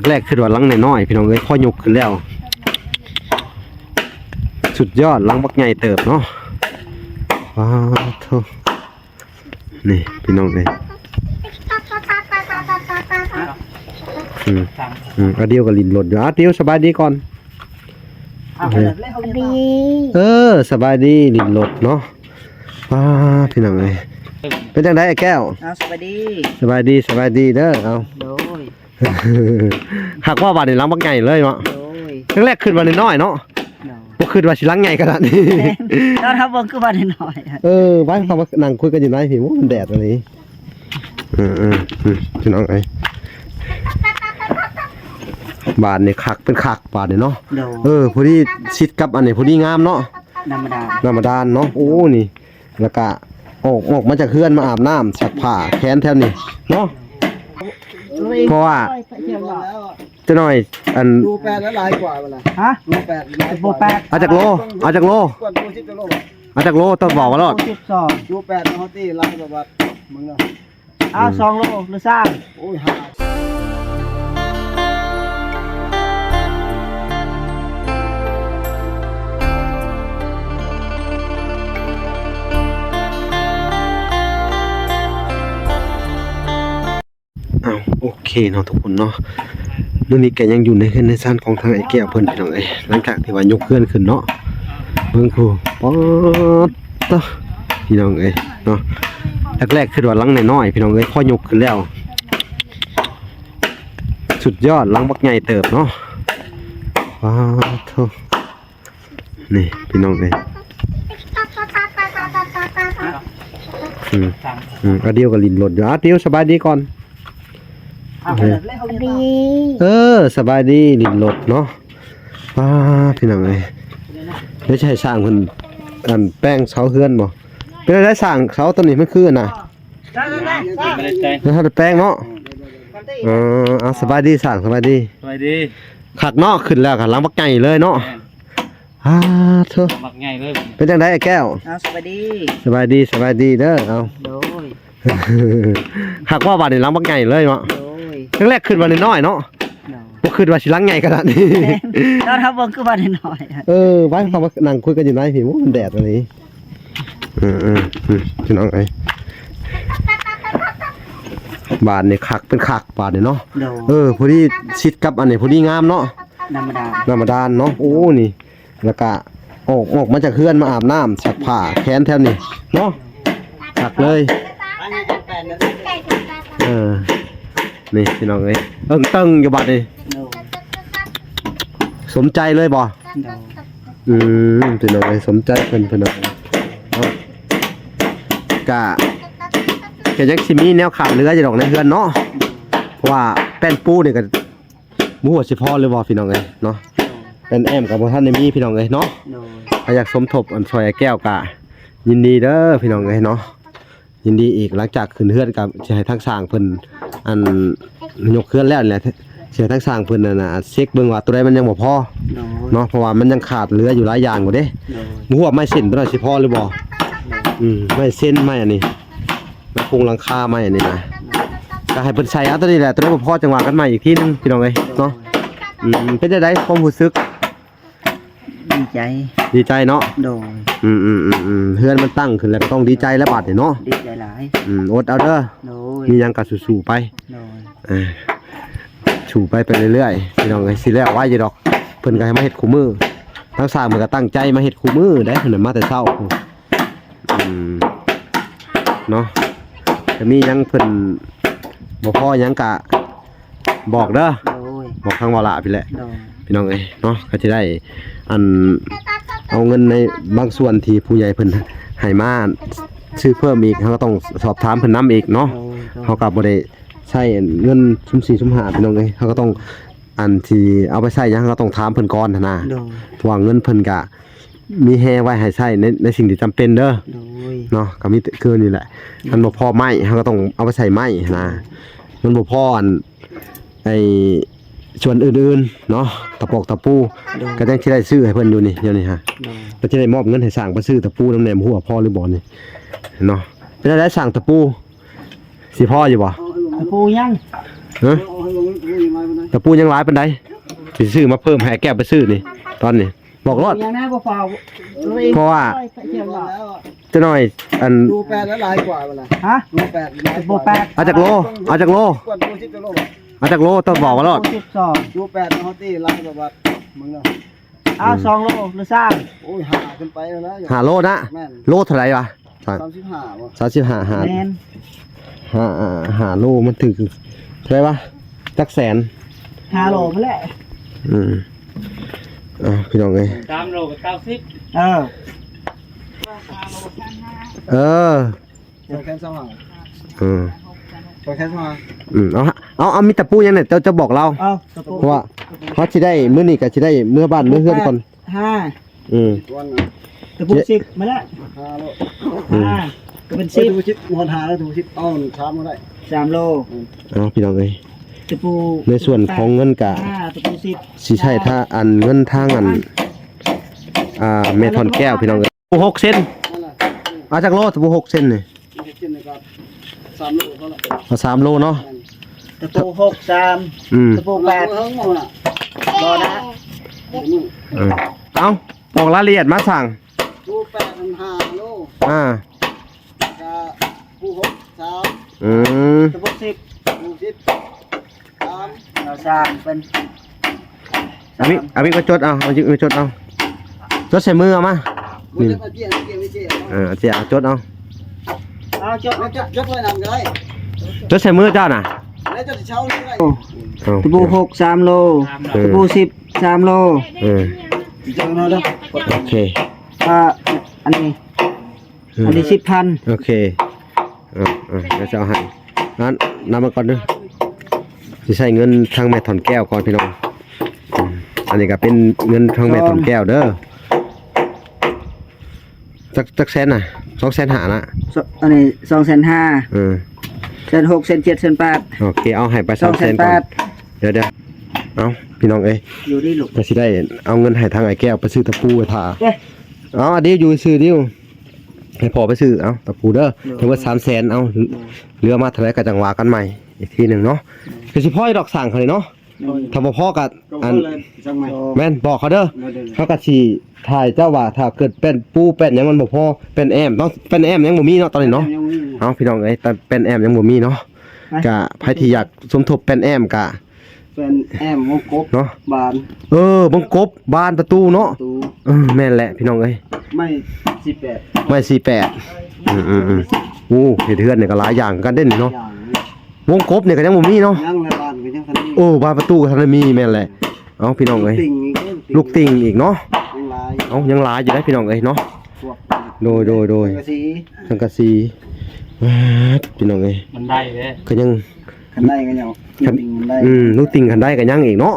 ແລກໆ ຄິດວ່າຫຼັງນ້ອຍໆ ພີ່ນ້ອງເອີຍ ພໍຍົກຂຶ້ນແລ້ວ ສຸດຍອດ ຫຼັງບັກໃຫຍ່ເຕີບເນາະ. ປາດໂທ້ ນີ້ພີ່ນ້ອງເອີຍ ອືມ ອືມ ອາດຽວກໍຫຼິ້ນລົດຢູ່ ອາດຽວ ສະບາຍດີກ່ອນ. ສະບາຍດີ ເອີ ສະບາຍດີ ຫຼິ້ນລົດເນາະ. ປ້າ ພີ່ນ້ອງເອີຍ ເປັນຈັ່ງໃດອ້າຍແກ້ວ? ອ້າວ ສະບາຍດີ ສະບາຍດີ ສະບາຍດີເດີ. ເອົາ ໂດຍ ຄັກວ່າບາດນີ້ ຫຼັງບັກໃຫຍ່ເລີຍເນາະ. ໂດຍ ແລກໆ ຄິດວ່ານ້ອຍໆ ເນາະ. ໂດຍ ບໍ່ຄິດວ່າຊິຫຼັງໃຫຍ່ຂະໜາດນີ້ ແມ່ນ ຕອນເຮົາເບິ່ງຄືວ່ານ້ອຍໆ. ເອີ ໄວ້ເຮົາມານັ່ງຄຸຍກັນຢູ່ໃນພີ້ ໂອ້ ມັນແດດອັນນີ້. ເອີ ເອີ ເອີ ພີ່ນ້ອງເອີຍ ບາດນີ້ຄັກເປັນຄັກບາດນີ້ເນາະ. ໂດຍ ເອີ ພໍດີຊິດກັບອັນນີ້ ພໍດີງາມເນາະ ນຳມາດານ ນຳມາດານເນາະ. ໂອ້ ນີ້ ແລ້ວກະອອກ ອອກມາຈາກເຮືອນມາອາບນ້ຳ ຊັກຜ້າແຂນແຖວນີ້ເນາະ ເພາະວ່າ ຈັກໜ້ອຍ ອັນ ໂລແປດແລ້ວ ຫຼາຍກວ່າເວລາ ຮະ ໂລແປດ ຫຼາຍກວ່າ ໂລແປດ ເອົາຈັກໂລ ເອົາຈັກໂລ ກ່ອນໂລສິບ ຈັກໂລ ເອົາຈັກໂລ ຕ້ອງບອກວ່າໂລດ ໂລສິບສອງ ໂລແປດເຮົາຕີຫຼາຍກວ່າບາດ ມຶງເນາະ. ເອົາ ອືມ ສອງໂລ ຫຼື ສາມ ໂອ້ຍ ຫ້າ. ອ້າວ ໂອເຄເນາະທຸກຄົນເນາະ ມື້ນີ້ກໍຍັງຢູ່ໃນເຮືອນໃນຊານຂອງທາງອ້າຍແກ້ວເພິ່ນ ພີ່ນ້ອງເອີຍ ຫຼັງຈາກທີ່ວ່າຍົກເຮືອນຂຶ້ນເນາະ. ເບິ່ງພຸ້ນ ປາດໂທ້ ພີ່ນ້ອງເອີຍເນາະ ແລກໆ ຄິດວ່າຫຼັງນ້ອຍໆ ພີ່ນ້ອງເອີຍ ພໍຍົກຂຶ້ນແລ້ວ ສຸດຍອດ ຫຼັງບັກໃຫຍ່ເຕີບເນາະ. ປາດໂທ້ ນີ້ພີ່ນ້ອງເອີຍ ອືມ ອືມ ອາດຽວກໍຫຼິ້ນລົດຢູ່ ອາດຽວ ສະບາຍດີກ່ອນ. ສະບາຍດີ ເອີ ສະບາຍດີ ຫຼິ້ນລົດເນາະ. ປ້າ ພີ່ນ້ອງເອີຍ ດຽວຈະໃຫ້ຊ່າງເພິ່ນ ອັນ ແປງເສົາເຮືອນບໍ່? ເປັນໄດ້ ຊ່າງ ເສົາຕົວນີ້ມັນຄືອັນນ່າ ຍັງບໍ່ໄດ້ແປງ ຍັງບໍ່ໄດ້ແປງເນາະ. ເອີ ເອົາ ສະບາຍດີຊ່າງ ສະບາຍດີ ສະບາຍດີ. ຄັກເນາະ ຂຶ້ນແລ້ວກໍຫຼັງບັກໃຫຍ່ເລີຍເນາະ. ແມ່ນ ອ້າໂທ້ ບັກໃຫຍ່ເລີຍ ເປັນຈັ່ງໃດອ້າຍແກ້ວ? ອ້າວ ສະບາຍດີ ສະບາຍດີ ສະບາຍດີເດີ. ເອົາ ໂດຍ ຄັກວ່າບາດນີ້ ຫຼັງບັກໃຫຍ່ເລີຍເນາະ. ໂດຍ ແລກໆ ຄິດວ່ານ້ອຍໆ ເນາະ. ໂດຍ ບໍ່ຄິດວ່າຊິຫຼັງໃຫຍ່ຂະໜາດນີ້ ແມ່ນ ຕອນເຮົາເບິ່ງຄືວ່ານ້ອຍໆ. ເອີ ໄວ້ເຮົາມານັ່ງຄຸຍກັນຢູ່ໃນພີ້ ໂອ້ ມັນແດດອັນນີ້. ເອີ ເອີ ພີ່ນ້ອງເອີຍ ບາດນີ້ຄັກເປັນຄັກບາດນີ້ເນາະ. ໂດຍ ເອີ ພໍດີຊິດກັບອັນນີ້ ພໍດີງາມເນາະ ນຳມາດານ ນຳມາດານເນາະ. ໂອ້ ນີ້ ແລ້ວກະອອກ ອອກມາຈາກເຮືອນມາອາບນ້ຳ ຊັກຜ້າແຂນແຖວນີ້ເນາະ ຄັກເລີຍ. ເອີ ນີ້ພີ່ນ້ອງເອີຍ ເອີງເຕີງຢູ່ບາດນີ້. ໂດຍ ສົມໃຈເລີຍບໍ່? ໂດຍ ອືມ ພີ່ນ້ອງເອີຍ ສົມໃຈເພິ່ນ ພີ່ນ້ອງເນາະ. ກະ ກະຍັງຊິມີແນວຂາດເຫຼືອຢູ່ດອກໃນເຮືອນເນາະ ເພາະວ່າແປ້ນປູນີ້ກະ ບໍ່ຮູ້ວ່າຊິພໍຫຼືບໍ່ ພີ່ນ້ອງເອີຍເນາະ. ແປ້ນແອ້ມກໍບໍ່ທັນໄດ້ມີ ພີ່ນ້ອງເອີຍເນາະ. ໂດຍ ຖ້າຢາກສົມທົບອັນຊ່ອຍອ້າຍແກ້ວກໍຍິນດີເດີ ພີ່ນ້ອງເອີຍເນາະ ຍິນດີອີກ. ຫຼັງຈາກຂຶ້ນເຮືອນກໍຊິໃຫ້ທາງຊ່າງເພິ່ນ ອັນ ຍົກເຮືອນແລ້ວນີ້ແຫຼະ ຊິໃຫ້ທາງຊ່າງເພິ່ນ ອັນນ່າ ເຊັກເບິ່ງວ່າຕົວໃດມັນຍັງບໍ່ພໍ. ໂດຍ ເນາະ ເພາະວ່າມັນຍັງຂາດເຫຼືອຢູ່ຫຼາຍຢ່າງຢູ່ເດ້. ໂດຍ ບໍ່ຮູ້ວ່າໄມ້ເສັ້ນຕົວນັ້ນຊິພໍຫຼືບໍ່. ໂດຍ ອືມ ໄມ້ເສັ້ນ ໄມ້ອັນນີ້ ໄມ້ໂຄງຫຼັງຄາ ໄມ້ອັນນີ້ນະ ກໍໃຫ້ເພິ່ນໃສ່ເອົາຕົວນີ້ແຫຼະ ຕົວໃດບໍ່ພໍຈັ່ງວ່າກັນໃໝ່ອີກທີໜຶ່ງ ພີ່ນ້ອງເອີຍເນາະ. ອືມ ເປັນຈັ່ງໃດຄວາມຮູ້ສຶກ? ດີໃຈ ດີໃຈເນາະ. ໂດຍ ອືມໆໆໆ ເຮືອນມັນຕັ້ງຂຶ້ນແລ້ວກໍຕ້ອງດີໃຈແລ້ວບາດນີ້ເນາະ. ດີໃຈຫຼາຍ ອືມ ອົດເອົາເດີ. ໂດຍ ມີຫຍັງກໍສູ້ໆໄປ. ໂດຍ ເອີ ສູ້ໄປ ໄປເລື້ອຍໆ ພີ່ນ້ອງເອີຍ ຊິແລ້ວໄວຢູ່ດອກ. ເພິ່ນກໍໃຫ້ມາເຮັດຄູ່ມື້ ທາງຊ່າງເພິ່ນກໍຕັ້ງໃຈມາເຮັດຄູ່ມື້ເດ້ ເພິ່ນມາແຕ່ເຊົ້າ. ອືມ ເນາະ ກໍມີຫຍັງເພິ່ນບໍ່ພໍຫຍັງກະບອກເດີ. ໂດຍ ບອກທາງເວົ້າຫຼ້າພີ້ແຫຼະ. ໂດຍ ພີ່ນ້ອງເອີຍເນາະ ກໍຊິໄດ້ ອັນ ເອົາເງິນໃນບາງສ່ວນທີ່ຜູ້ໃຫຍ່ເພິ່ນໃຫ້ມາຊື້ເພີ່ມອີກ ເຮົາກໍຕ້ອງສອບຖາມເພິ່ນນຳອີກເນາະ. ໂດຍ ໂດຍ ເຮົາກໍບໍ່ໄດ້ໃຊ້ເງິນຊຸມສີ່ຊຸມຫ້າ ພີ່ນ້ອງເອີຍ ເຮົາກໍຕ້ອງ ອັນທີ່ເອົາໄປໃຊ້ຫຍັງ ເຮົາກໍຕ້ອງຖາມເພິ່ນກ່ອນຫັ້ນນະ. ໂດຍ ເພາະວ່າເງິນເພິ່ນກະ ມີແຮ່ໄວ້ໃຫ້ໃຊ້ໃນ ໃນສິ່ງທີ່ຈຳເປັນເດີ. ໂດຍ ເນາະ ກໍມີແຕ່ຄືນີ້ແຫຼະ. ໂດຍ ຄັນບໍ່ພໍໄມ້ ເຮົາກໍຕ້ອງເອົາໄປໃຊ້ໄມ້ຫັ້ນນະ. ໂດຍ ມັນບໍ່ພໍອັນ ໄອ້ ສ່ວນອື່ນໆເນາະ ຕະປອກຕະປູ. ໂດຍ ກໍຍັງຊິໄດ້ຊື້ໃຫ້ເພິ່ນຢູ່ນີ້ ດຽວນີ້ຮະ. ໂດຍ ກໍຊິໄດ້ມອບເງິນໃຫ້ຊ່າງໄປຊື້ຕະປູນຳແດ່ ບໍ່ຮູ້ວ່າພໍຫຼືບໍ່ນີ້ເນາະ. ເປັນຈັ່ງໃດຊ່າງ ຕະປູຊິພໍຢູ່ບໍ່? ຕະປູຍັງ ຮະ ຕະປູຍັງຫຼາຍປານໃດ? ຊິຊື້ມາເພີ່ມໃຫ້ແກ້ວໄປຊື້ນີ້ ຕອນນີ້ ບອກໂລດ ຍັງນະ ບໍ່ຟ້າວ ເພາະວ່າ ຈັກໜ້ອຍ ອັນ ໂລແປດຫຼາຍກວ່າບໍ່ລະ? ຮະ ໂລແປດຫຼາຍກວ່າ ໂລແປດ ເອົາຈັກໂລ? ເອົາຈັກໂລ? ກວ່າໂລສິບໂລ ເອົາຈັກໂລ? ຕ້ອງບອກວ່າໂລດ ໂລສິບສອງ ໂລແປດເຮົາຕີຫຼາຍກວ່າບາດ ມຶງເນາະ ເອົາສອງໂລຫຼືສາມ ໂອ້ຍ ຫ້າຂຶ້ນໄປແລ້ວນະ ຫ້າໂລນະ ແມ່ນ ໂລເທົ່າໃດວະ? ສາມ ສາມສິບຫ້າບໍ່? ສາມສິບຫ້າ ຫ້າ ແມ່ນ ຫ້າ ຫ້າໂລ ມັນຖືກເທົ່າໃດວະ? ຈັກແສນ ຫ້າໂລພຸ້ນແຫຼະ ອືມ ອ່າ ພີ່ນ້ອງເອີຍ ສາມໂລກໍເກົ້າສິບ ເອີ ເອີ ສອງແສນຊາວຫ້າ ເອີ ສອງແສນຊາວຫ້າ ອືມ ເອົາ ເອົາ ເອົາ ມີຕະປູຫຍັງແດ່ ເຈົ້າ ເຈົ້າບອກລາວ ເອົາ ຕະປູ ເພາະວ່າເຮົາຊິໄດ້ ມື້ນີ້ກໍຊິໄດ້ເມືອບ້ານເມືອເຮືອນກ່ອນ ຫ້າ ອືມ ຕະປູສິບມາແລ້ວ ຫ້າໂລ ອືມ ຫ້າ ກໍເປັນສິບ ຕະປູສິບ ຮອດຫ້າແລ້ວ ຕະປູສິບ ເອົາສາມກໍໄດ້ ສາມໂລ ເອົາ ພີ່ນ້ອງເອີຍ ຕະປູ ໃນສ່ວນຂອງເງິນກະ ຫ້າ ຕະປູສິບ ຊິໃຊ້ຖ້າອັນເງິນທາງອັນ ອ່າ ແມ່ທ່ອນແກ້ວ ພີ່ນ້ອງເອີຍ ຕະປູຫົກເຊັນ ເອົາຈັກໂລ ຕະປູຫົກເຊັນນີ້? ເອົາສາມໂລພໍລະ ເອົາສາມໂລເນາະ ຕະປູຫົກສາມ ອືມ ຕະປູແປດ ເອີ ບໍ່ນະ ເອີ ເອົາ ບອກລາຍລະອຽດມາຊ່າງ ຕະປູແປດຫັ້ນຫ້າໂລ ອ່າ ກະຕະປູຫົກສາມ ອືມ ຕະປູສິບ ຕະປູສິບສາມ ເອົາສາມເປັນ ອາມິ ອາມິມາຈົດເອົາ ອາມິມາຈົດເອົາ ຈົດໃສ່ມືເອົາມາ ບໍ່ ນີ້ ຈົດເອົາເຈ້ຍ ເຈ້ຍ ເຈ້ຍ ເອີ ເຈ້ຍ ເອົາຈົດເອົາ ເອົາຈົດ ຈົດ ຈົດໄວ້ນຳກໍໄດ້ ຈົດໃສ່ມືເຈົ້ານະ ແລ້ວເຈົ້າຊິເຊົ່ານີ້ກໍໄດ້ ເອົາ ຕະປູຫົກສາມໂລ ເອີ ຕະປູສິບສາມໂລ ເອີ ເຈົ້າເນາະ ໂອເຄ ອ່າ ອັນນີ້ ອືມ ອັນນີ້ສິບພັນ ໂອເຄ ອ່າ ອ່າ ດຽວຈະເອົາໃຫ້ ນັ້ນ ນຳມາກ່ອນເດີ ຊິໃຊ້ເງິນທາງແມ່ທ່ອນແກ້ວກ່ອນພີ່ນ້ອງ ອືມ ອັນນີ້ກໍເປັນເງິນທາງແມ່ທ່ອນແກ້ວເດີ ຈັກ ຈັກແສນນະ? ສອງແສນຫ້ານະ ສ- ອັນນີ້ສອງແສນຫ້າ ເອີ ແສນຫົກ ແສນເຈັດ ແສນແປດ ໂອເຄ ເອົາໃຫ້ໄປສາມແສນກ່ອນ ສອງແສນແປດ ດຽວໆ ເອົາ ພີ່ນ້ອງເອີຍ ຢູ່ດີລູກ ກໍຊິໄດ້ເອົາເງິນໃຫ້ທາງອ້າຍແກ້ວໄປຊື້ຕະປູໄວ້ຖ້າ ເອີ ເອົາ ອາ ດິວຢູ່ຊື່ດິວ ໃຫ້ພໍ່ໄປຊື້ ເອົາ ຕະປູເດີ ໂດຍ ທັງໝົດສາມແສນ ເອົາ ໂດຍ ເຫຼືອມາເທົ່າໃດກໍຈັ່ງວ່າກັນໃໝ່ອີກທີໜຶ່ງເນາະ ໂດຍ ກໍຊິພໍຢູ່ດອກສ້າງເຂົານີ້ເນາະ ໂດຍ ຖ້າບໍ່ພໍກໍ ກໍ ອັນ ສັ່ງໃໝ່ ແມ່ນ ບອກເຂົາເດີ ໂດຍ ໂດຍ ເຮົາກໍຊິຖ່າຍເຈົ້າວ່າ ຖ້າເກີດແປ້ນປູແປ້ນຫຍັງມັນບໍ່ພໍ ແປ້ນແອ້ມເນາະ ແປ້ນແອ້ມຍັງບໍ່ມີເນາະ ຕອນນີ້ເນາະ ຍັງບໍ່ມີ ເອົາ ພີ່ນ້ອງເອີຍ ແຕ່ແປ້ນແອ້ມຍັງບໍ່ມີເນາະ ໄປ ກໍໃຜທີ່ຢາກສົມທົບແປ້ນແອ້ມກໍ ແປ້ນແອ້ມ ວົງກົບ ເນາະ ບານ ເອີ ວົງກົບ ບານ ປະຕູເນາະ ປະຕູ ເອີ ແມ່ນແຫຼະພີ່ນ້ອງເອີຍ ໄມ້ສີ່ແປດ ໄມ້ສີ່ແປດ ອືມໆໆ ໂອ້ ເຮັດເຮືອນນີ້ກໍຫຼາຍຢ່າງຄືກັນເດ້ນີ້ເນາະ ຢ່າງນີ້ ວົງກົບນີ້ກໍຍັງບໍ່ມີເນາະ ຍັງໃນບ້ານກໍຍັງທັນມີ ໂອ້ ບານປະຕູກໍທັນໄດ້ມີ ແມ່ນແຫຼະ ເອົ້າ ພີ່ນ້ອງເອີຍ ລູກຕິ່ງອີກເນາະ ຍັງຫຼາຍ ເອົ້າ ຍັງຫຼາຍຢູ່ເດ້ພີ່ນ້ອງເອີຍເນາະ ພວກ ໂດຍໆໆ ສັງກະສີ ສັງກະສີ ປາດ ພີ່ນ້ອງເອີຍ ບັນໄດເດ້ ກໍຍັງ ຄັນໄດກໍຍັງ ຄັນ ລູກຕິ່ງຄັນໄດ ອືມ ລູກຕິ່ງຄັນໄດກໍຍັງອີກເນາະ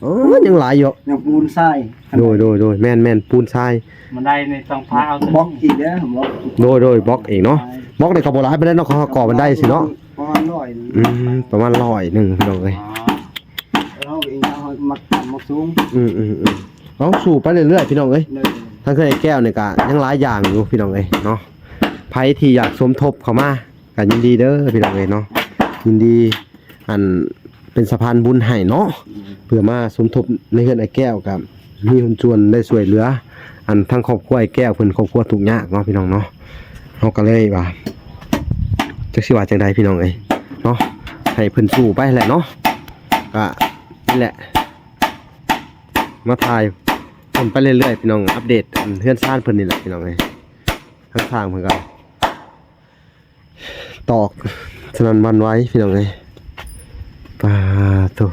ອືມ ເອີ ຍັງຫຼາຍຢູ່ ຍັງປູນຊາຍ ໂດຍໆໆ ແມ່ນໆ ປູນຊາຍ ບັນໄດນີ້ຕ້ອງພາເອົາ ບລັອກອີກເດ້ ບລັອກ ໂດຍໆ ບລັອກເອງເນາະ ບລັອກນີ້ກໍບໍ່ຫຼາຍປານໃດເນາະ ເຂົາກໍ່ບັນໄດຊີ້ເນາະ ປະມານຮ້ອຍ ອືມ ປະມານຮ້ອຍໜຶ່ງ ພີ່ນ້ອງເອີຍ ເຮົາເອງເຮົາມັກຕ່ຳມັກສູງ ອືມໆໆ ເອົາ ສູ້ໄປເລື້ອຍໆ ພີ່ນ້ອງເອີຍ ໂດຍ ທາງເຮືອນອ້າຍແກ້ວນີ້ກໍຍັງຫຼາຍຢ່າງຢູ່ ພີ່ນ້ອງເອີຍເນາະ ໃຜທີ່ຢາກສົມທົບເຂົ້າມາ ກໍຍິນດີເດີພີ່ນ້ອງເອີຍເນາະ ຍິນດີ ອັນ ເປັນສະພານບຸນໃຫ້ເນາະ ອືມ ເພື່ອມາສົມທົບໃນເຮືອນອ້າຍແກ້ວ ກໍມີຫຸ້ນສ່ວນໄດ້ຊ່ວຍເຫຼືອ ອັນ ທາງຄອບຄົວອ້າຍແກ້ວເພິ່ນ ຄອບຄົວທຸກຍາກເນາະ ພີ່ນ້ອງເນາະ ເຮົາກໍເລີຍວ່າ ຈັກຊິວ່າຈັ່ງໃດ ພີ່ນ້ອງເອີຍເນາະ ໃຫ້ເພິ່ນສູ້ໄປແຫຼະເນາະ ກໍນີ້ແຫຼະ ມາຖ່າຍເພິ່ນໄປເລື້ອຍໆ ພີ່ນ້ອງ ອັບເດດ ອັນ ເຮືອນຊານເພິ່ນນີ້ແຫຼະ ພີ່ນ້ອງເອີຍ ທາງຊ່າງເພິ່ນກໍ ຕອກສະໜັ່ນຫວັ່ນໄຫວພີ່ນ້ອງເອີຍ ປາໂທ້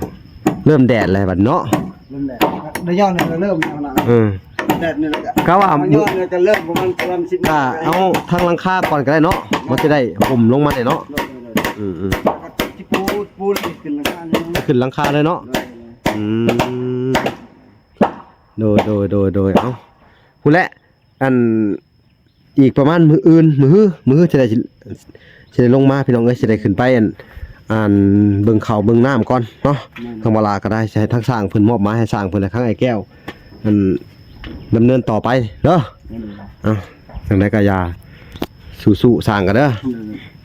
ເລີ່ມແດດແລ້ວບັດເນາະ ເລີ່ມແດດ ໄດ້ຍ້ອນເລີ່ມແລ້ວນະ ເອີ ແດດນີ້ແຫຼະ ກະວ່າ ມັນຍ້ອນກໍເລີ່ມປະມານ ປະມານສິບ ກະເອົາທາງຫຼັງຄາກ່ອນກໍໄດ້ເນາະ ມັນຈະໄດ້ຫົ່ມລົງມາໄດ້ເນາະ ໂດຍໆ ອືມໆ ຊິປູ ປູຂຶ້ນຫຼັງຄານີ້ ຂຶ້ນຫຼັງຄາເລີຍເນາະ ໂດຍໆ ອືມ ໂດຍໆໆໆ ເອົ້າ ພຸ້ນແຫຼະ ອັນ ອີກປະມານມື້ອື່ນ ມື້ຮື ມື້ຮືຊິໄດ້ ຊິໄດ້ລົງມາພີ່ນ້ອງເອີຍ ຊິໄດ້ຂຶ້ນໄປ ອັນ ອັນ ເບິ່ງເຂົ້າເບິ່ງນ້ຳກ່ອນເນາະ ແມ່ນ ທາງເວລາກໍໄດ້ ຊິໃຫ້ທາງຊ່າງເພິ່ນມອບໝາຍໃຫ້ຊ່າງເພິ່ນ ແລະ ທາງອ້າຍແກ້ວ ອັນ ດຳເນີນຕໍ່ໄປເດີ ແມ່ນ ອ່ະ ຈັ່ງໃດກໍຢ່າ ສູ້ໆ ສ້າງກັນເດີ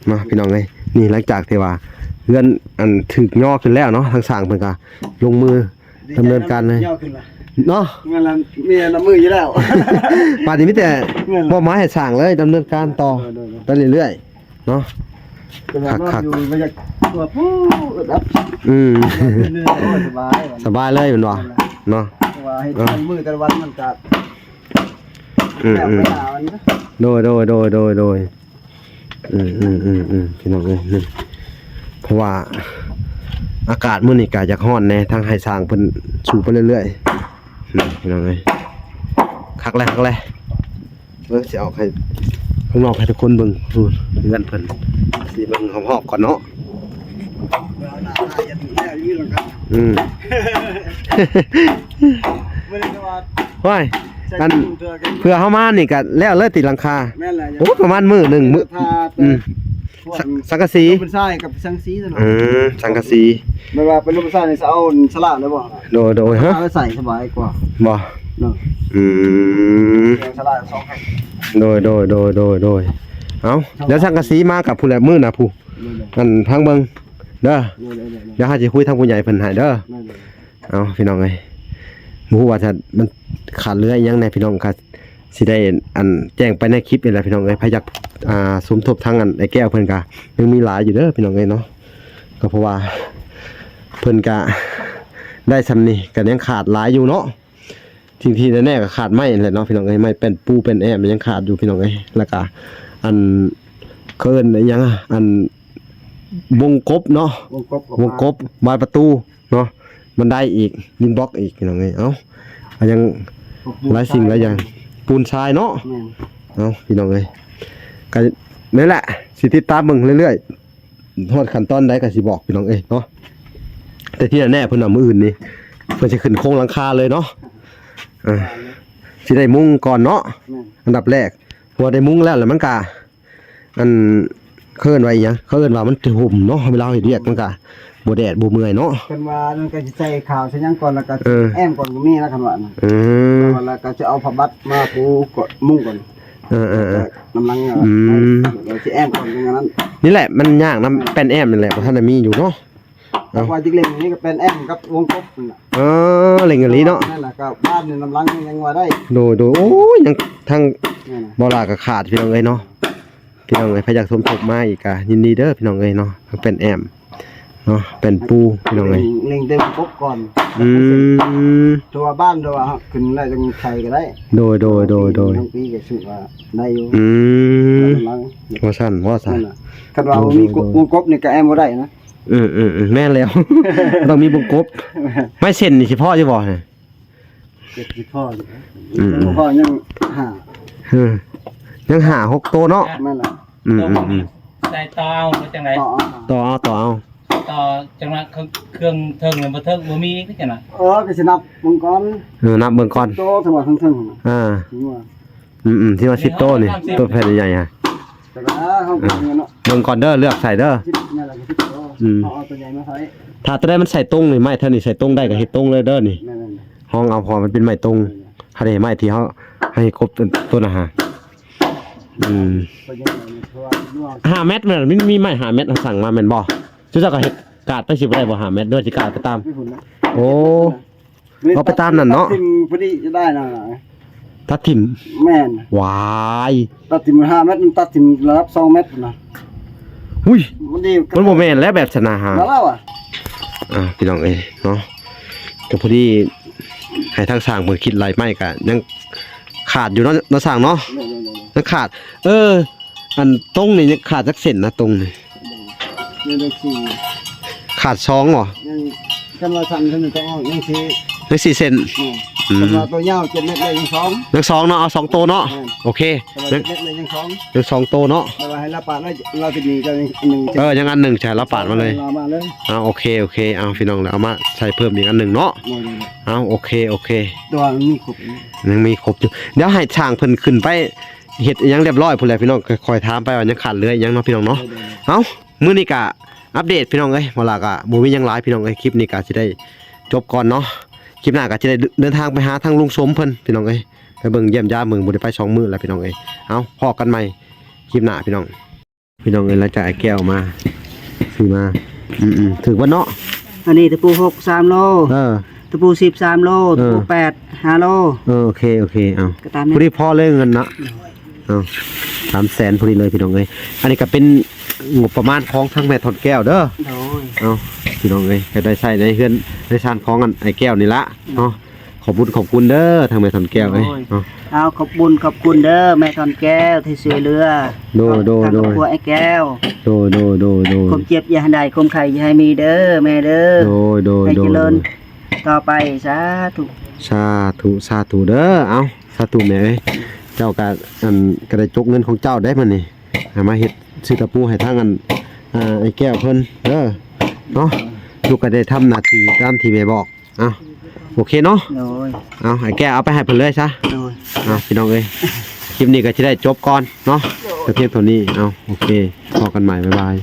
ແມ່ນ ມາ ພີ່ນ້ອງເອີຍ ນີ້ ຫຼັງຈາກທີ່ວ່າ ເຮືອນອັນຖືກຍໍຂຶ້ນແລ້ວເນາະ ທາງຊ່າງເພິ່ນກໍລົງມືດຳເນີນການເລີຍເນາະ. ແມ່ນລະ ມີອັນນຳມືຢູ່ແລ້ວ ບາດນີ້ມີແຕ່ ແມ່ນລະ ມອບໝາຍໃຫ້ຊ່າງເລີຍ ດຳເນີນການຕໍ່ ໂດຍໆໆ ໄປເລື້ອຍໆເນາະ. ຄັກໆ ຢູ່ ມັນຢາກຕົວຜູ້ອັບ ອືມ ສະບາຍ ສະບາຍເລີຍແມ່ນບໍ່ ແມ່ນລະ ເນາະ. ເພາະວ່າເຮັດ ເອີ ແຕ່ລະມື້ແຕ່ລະວັນມັນກໍ ອືມ ແລ້ວໄປຫາມັນ ໂດຍໆໆໆ ອືມໆໆ ພີ່ນ້ອງເອີຍ ນີ້ ເພາະວ່າອາກາດມື້ນີ້ກໍຢາກຮ້ອນແດ່ ທາງໃຫ້ຊ່າງເພິ່ນສູ້ໄປເລື້ອຍໆ ນີ້ ພີ່ນ້ອງເອີຍ ຄັກແລ້ວ ຄັກແລ້ວ. ເບິ່ງ ຊິອອກໃຫ້ຂ້າງນອກໃຫ້ທຸກຄົນເບິ່ງ ເຮືອນເພິ່ນ ຊິເບິ່ງຮອບໆກ່ອນເນາະ. ອືມ ໂອ້ຍ ອັນ ເພື່ອເຮົາມານີ້ກໍແລ້ວເລີຍຕິຫຼັງຄາ. ແມ່ນແຫຼະ ໂອ້ ປະມານມື້ໜຶ່ງ ມື້ ອືມ ສັງກະສີ ເປັນຊາຍກັບສັງກະສີ. ອືມ ສັງກະສີ ແມ່ນວ່າເປັນລູກຜູ້ຊາຍນີ້ ຈະເອົາສະຫຼາກໄດ້ບໍ່? ໂດຍໆ ຮະ ເອົາໄວ້ໃສ່ສະບາຍກວ່າ ບໍ່ ເນາະ. ອືມ ສະຫຼາກສອງແຜ່ນ ໂດຍໆໆໆ ເອົາ ດຽວສັງກະສີມາກັບຜູ້ແລະມື້ນະຜູ້ ໂດຍໆ ອັນທາງເບິ່ງເດີ ໂດຍໆໆໆ ດຽວເຮົາຊິຄຸຍທາງຜູ້ໃຫຍ່ເພິ່ນໃຫ້ເດີ. ໂດຍໆ ເອົາ ພີ່ນ້ອງເອີຍ ບໍ່ຮູ້ວ່າຈະ ມັນຂາດເຫຼືອອີ່ຫຍັງແດ່ ພີ່ນ້ອງ ກໍຊິໄດ້ ອັນ ແຈ້ງໄປໃນຄລິບນີ້ແຫຼະ ພີ່ນ້ອງເອີຍ. ໃຜຢາກ ອ່າ ສົມທົບທາງ ອັນ ອ້າຍແກ້ວເພິ່ນກໍຍັງມີຫຼາຍຢູ່ເດີ ພີ່ນ້ອງເອີຍເນາະ. ກໍເພາະວ່າເພິ່ນກະໄດ້ສ່ຳນີ້ ກະຍັງຂາດຫຼາຍຢູ່ເນາະ. ສິ່ງທີ່ແນ່ໆກໍຂາດໄມ້ຫັ້ນແຫຼະເນາະ ພີ່ນ້ອງເອີຍ ໄມ້ແປ້ນປູແປ້ນແອ້ມຍັງຂາດຢູ່ ພີ່ນ້ອງເອີຍ. ແລ້ວກະ ອັນ ເຂົາເອີ້ນອີ່ຫຍັງ ອັນ ວົງກົບເນາະ ວົງກົບ ວົງກົບ ບານປະຕູເນາະ ບັນໄດອີກ ດິນບລັອກອີກ ພີ່ນ້ອງເອີຍ. ເອົ້າ ກໍຍັງ ຂອບຄຸນ ຫຼາຍສິ່ງຫຼາຍຢ່າງ ປູນຊາຍເນາະ. ແມ່ນ ເອົ້າ ພີ່ນ້ອງເອີຍ ກໍນັ້ນແຫຼະ ຊິຕິດຕາມເບິ່ງເລື້ອຍໆ ຮອດຂັ້ນຕອນໃດກໍຊິບອກ ພີ່ນ້ອງເອີຍເນາະ. ແຕ່ທີ່ແນ່ໆ ເພິ່ນວ່າມື້ອື່ນນີ້ເພິ່ນຊິຂຶ້ນໂຄງຫຼັງຄາເລີຍເນາະ. ເອີ ຊິໄດ້ມຸງກ່ອນເນາະ. ແມ່ນ ອັນດັບແລກ ເພາະວ່າໄດ້ມຸງແລ້ວ ແລ້ວມັນກະ ອັນ ເຂົາເອີ້ນວ່າອີ່ຫຍັງ ເຂົາເອີ້ນວ່າມັນຈະຮົ່ມເນາະ ເວລາເຮົາເຮັດວຽກມັນກະບໍ່ແດດບໍ່ເມື່ອຍເນາະ. ເພິ່ນວ່ານັ້ນກໍຊິໃສ່ຂາວໃສ່ຫຍັງກ່ອນ ແລ້ວກໍ ເອີ ແອ້ມກ່ອນກໍມີນະ ຄັນວ່ານະ. ອືມ ແລ້ວກໍຊິເອົາຜ້າບັດມາປູກ່ອນ ມຸງກ່ອນ. ເອີໆໆ ແລ້ວກໍນຳຫຼັງ ອືມ ແລ້ວຊິແອ້ມກ່ອນ ຈັ່ງນັ້ນ. ນີ້ແຫຼະ ມັນຍາກນຳແປ້ນແອ້ມນີ້ແຫຼະ ບໍ່ທັນໄດ້ມີຢູ່ເນາະ. ເອົາ ວ່າຈິກເລັ່ງນີ້ກໍແປ້ນແອ້ມກັບວົງກົບນັ້ນນະ. ເອີ ເລັ່ງອີ່ຫຼີເນາະ. ນັ້ນນະ ກໍບານນີ້ນຳຫຼັງຍັງວ່າໄດ້. ໂດຍໆ ໂອ້ຍ ຍັງທັງ ນັ້ນນະ ບໍ່ຫຼາກໍຂາດ ພີ່ນ້ອງເອີຍເນາະ. ພີ່ນ້ອງເອີຍ ໃຜຢາກສົມທົບມາອີກກໍຍິນດີເດີ ພີ່ນ້ອງເອີຍເນາະ. ທັງແປ້ນແອ້ມເນາະ ແປ້ນປູ ພີ່ນ້ອງເອີຍ ເລັ່ງແຕ່ວົງກົບກ່ອນ. ອືມ ແຕ່ວ່າບານ ແຕ່ວ່າຂຶ້ນແລ້ວຈັ່ງໃສ່ກໍໄດ້. ໂດຍໆໆໆ ທັງປີກໍຖືວ່າໄດ້ຢູ່. ອືມ ນຳຫຼັງ ວ່າຊັ້ນ ວ່າຊັ້ນ. ນັ້ນນະ ຄັນວ່າ ໂດຍໆໆ ບໍ່ມີກົບ ວົງກົບນີ້ກໍແອ້ມບໍ່ໄດ້ນະ. ອືມໆໆ ແມ່ນແລ້ວ ຕ້ອງມີວົງກົບ. ໄມ້ເສັ້ນນີ້ຊິພໍຢູ່ບໍ່? ເຈັດສິບພໍຢູ່. ອືມໆ ບໍ່ພໍ ຍັງຫ້າ ເອີ ຍັງຫ້າຫົກໂຕເນາະ. ແມ່ນລະ. ອືມໆໆ ໃສ່ຕໍ່ເອົາ ຫຼືຈັ່ງໃດ? ຕໍ່ເອົາ ຕໍ່ເອົາ ຕໍ່ເອົາ ຕໍ່ຈັ່ງວ່າເຄື່ອງ ເຄື່ອງເທິງມັນບໍ່ເຖິງ ບໍ່ມີຄືຈັ່ງນັ້ນ. ເອີ ກໍຊິນັບເບິ່ງກ່ອນ. ເອີ ນັບເບິ່ງກ່ອນ ໂຕ ສະວ່າເທິງໆ ອ່າ ອືມໆ ທີ່ວ່າສິບໂຕນີ້ ໂຕແຜ່ນໃຫຍ່ໆ ຮະ. ແຕ່ວ່າເຮົາເບິ່ງເນາະ ເບິ່ງກ່ອນເດີ ເລືອກໃສ່ເດີ. ສິບ ນັ້ນລະ ສິບໂຕ. ອືມ ເຮົາເອົາຕົວໃຫຍ່ມາໃສ່. ຖ້າຕົວໃດມັນໃສ່ຕົງນີ້ ໄມ້ເທົ່ານີ້ໃສ່ຕົງໄດ້ກໍເຮັດຕົງເລີຍເດີນີ້. ແມ່ນໆ ຫ້ອງເອົາ ເພາະວ່າມັນເປັນໄມ້ຕົງ. ເອີ ຫາໄດ້ໄມ້ທີ່ເຮົາໃຫ້ຄົບຕົນນະຫະ. ອືມ ຫ້າແມັດແມ່ນ ມີ ມີໄມ້ຫ້າແມັດເຮົາສັ່ງມາແມ່ນບໍ່? ເຈົ້າ ເຈົ້າກໍເຮັດກາດໄປຊິບໍ່ໄດ້ບໍ່ ຫ້າແມັດ ຫຼືຊິກາດໄປຕາມ? ໂອ້ ເອົາໄປຕາມນັ້ນເນາະ. ຕັດຖິ້ມພໍດີຈະໄດ້ນະ. ຕັດຖິ້ມ? ແມ່ນ. ຫວາຍ ຕັດຖິ້ມຫ້າແມັດ ມັນຕັດຖິ້ມລະດັບສອງແມັດພຸ້ນນະ. ຫຸ້ຍ ມັນດີ ມັນບໍ່ແມ່ນແລ້ວແບບຊັ້ນນະ. ມາແລ້ວອະ ອ່າ ພີ່ນ້ອງເອີຍເນາະ ກໍພໍດີໃຫ້ທາງຊ່າງເພິ່ນຄິດໄລ່ໄມ້ ກໍຍັງຂາດຢູ່ເນາະ ເນາະຊ່າງເນາະ. ໂດຍໆໆໆ ຍັງຂາດ ເອີ ອັນຕົງນີ້ຍັງຂາດຈັກເສັ້ນນະ ຕົງນີ້? ຍັງໄດ້ສີ່ ຂາດສອງບໍ່? ຍັງ ຄັນວ່າສັ້ນເທົ່ານີ້ຕ້ອງເອົາຍັງສີ່ ຍັງສີ່ເສັ້ນ. ແມ່ນ. ອືມ ຄັນວ່າຕົວຍາວເຈັດແມັດ ໄດ້ຍັງສອງ ຍັງສອງເນາະ. ເອົາສອງໂຕເນາະ. ແມ່ນ. ໂອເຄ ແຕ່ວ່າເຈັດແມັດ ໄດ້ຍັງສອງ ຍັງສອງໂຕເນາະ. ແຕ່ວ່າໃຫ້ລາວປາດ ລາວ ລາວຕິດໜີ້ເຈົ້າອັນໜຶ່ງ. ເອີ ຍັງອັນໜຶ່ງ ໃຫ້ລາວປາດມາເລີຍ. ລາວມາເລີຍ. ເອົາ ໂອເຄ ໂອເຄ ເອົາ ພີ່ນ້ອງ ແລ້ວເອົາມາໃສ່ເພີ່ມອີກອັນໜຶ່ງເນາະ. ໂດຍໆໆ ເອົາ ໂອເຄ ໂອເຄ ແຕ່ວ່າມັນມີຄົບ ຍັງມີຄົບຢູ່. ດຽວໃຫ້ຊ່າງເພິ່ນຂຶ້ນໄປ ເຮັດອີ່ຫຍັງຮຽບຮ້ອຍພຸ້ນແຫຼະພີ່ນ້ອງ ຄ່ອຍຖາມໄປວ່າຍັງຂາດເຫຼືອອີ່ຫຍັງເນາະພີ່ນ້ອງເນາະ. ເອົາ ມື້ນີ້ກະອັບເດດພີ່ນ້ອງເອີຍ ເວລາກະບໍ່ມີຫຍັງຫຼາຍພີ່ນ້ອງເອີຍ. ຄລິບນີ້ກະຊິໄດ້ຈົບກ່ອນເນາະ ຄລິບໜ້າກະຊິໄດ້ເດີນທາງໄປຫາທາງລຸງສົມເພິ່ນພີ່ນ້ອງເອີຍ ໄປເບິ່ງຢ້ຽມຢາມເບິ່ງ ບໍ່ໄດ້ໄປສອງມື້ແລ້ວພີ່ນ້ອງເອີຍ. ເອົາ ພໍ້ກັນໃໝ່ຄລິບໜ້າພີ່ນ້ອງ. ພີ່ນ້ອງເອີຍ ຫຼັງຈາກອ້າຍແກ້ວມາ ຊື້ມາ ອືມໆ ຖືກບໍ່ເນາະ? ອັນນີ້ຕະປູຫົກ ສາມໂລ ເອີ ຕະປູສິບ ສາມໂລ ເອີ ຕະປູແປດ ຫ້າໂລ ເອີ ໂອເຄ ໂອເຄ ເອົາ ກໍຕາມນີ້ ພໍດີພໍເລີຍເງິນເນາະ ໂດຍ ເອົາ ສາມແສນພໍດີເລີຍພີ່ນ້ອງເອີຍ. ອັນນີ້ກໍເປັນງົບປະມານຂອງທາງແມ່ທອນແກ້ວເດີ ໂດຍ ເອົາ ພີ່ນ້ອງເອີຍ ກໍໄດ້ໃຊ້ໃນເຮືອນໃນຊານຂອງອັນອ້າຍແກ້ວນີ້ລະເນາະ. ຂອບບຸນຂອບຄຸນເດີທາງແມ່ທອນແກ້ວເອີຍ ໂດຍ ເນາະ. ເອົາ ຂອບບຸນຂອບຄຸນເດີແມ່ທອນແກ້ວທີ່ຊ່ວຍເຫຼືອ ໂດຍ ໂດຍ ທາງຄອບຄົວອ້າຍແກ້ວ ໂດຍ ໂດຍ ໂດຍ ໂດຍ ຄວາມເຈັບຢ່າໃຫ້ໄດ້ ຄວາມໄຂ້ຢ່າໃຫ້ມີເດີແມ່ເດີ ໂດຍ ໂດຍ ໃຫ້ ໂດຍ ຈະເລີນຕໍ່ໄປ ສາທຸ ສາທຸ ສາທຸເດີ. ເອົາ ສາທຸແມ່ເອີຍ ເຈົ້າກະ ອັນ ກະໄດ້ຈົກເງິນຂອງເຈົ້າໄດ້ມື້ນີ້ ເອົາມາເຮັດຊື້ຕະປູໃຫ້ທາງອັນ ອ່າ ອ້າຍແກ້ວເພິ່ນເດີເນາະ. ລູກກະໄດ້ທຳໜ້າທີ່ຕາມທີ່ແມ່ບອກ. ເອົາ ໂອເຄເນາະ ໂດຍ ເອົາ ອ້າຍແກ້ວເອົາໄປໃຫ້ເພິ່ນເລີຍຊະ ໂດຍ ເອົາ ພີ່ນ້ອງເອີຍ ຄລິບນີ້ກໍຊິໄດ້ຈົບກ່ອນເນາະ ໂດຍ ແຕ່ພຽງເທົ່ານີ້. ເອົາ ໂອເຄ ພໍ້ກັນໃໝ່ ບາຍບາຍ.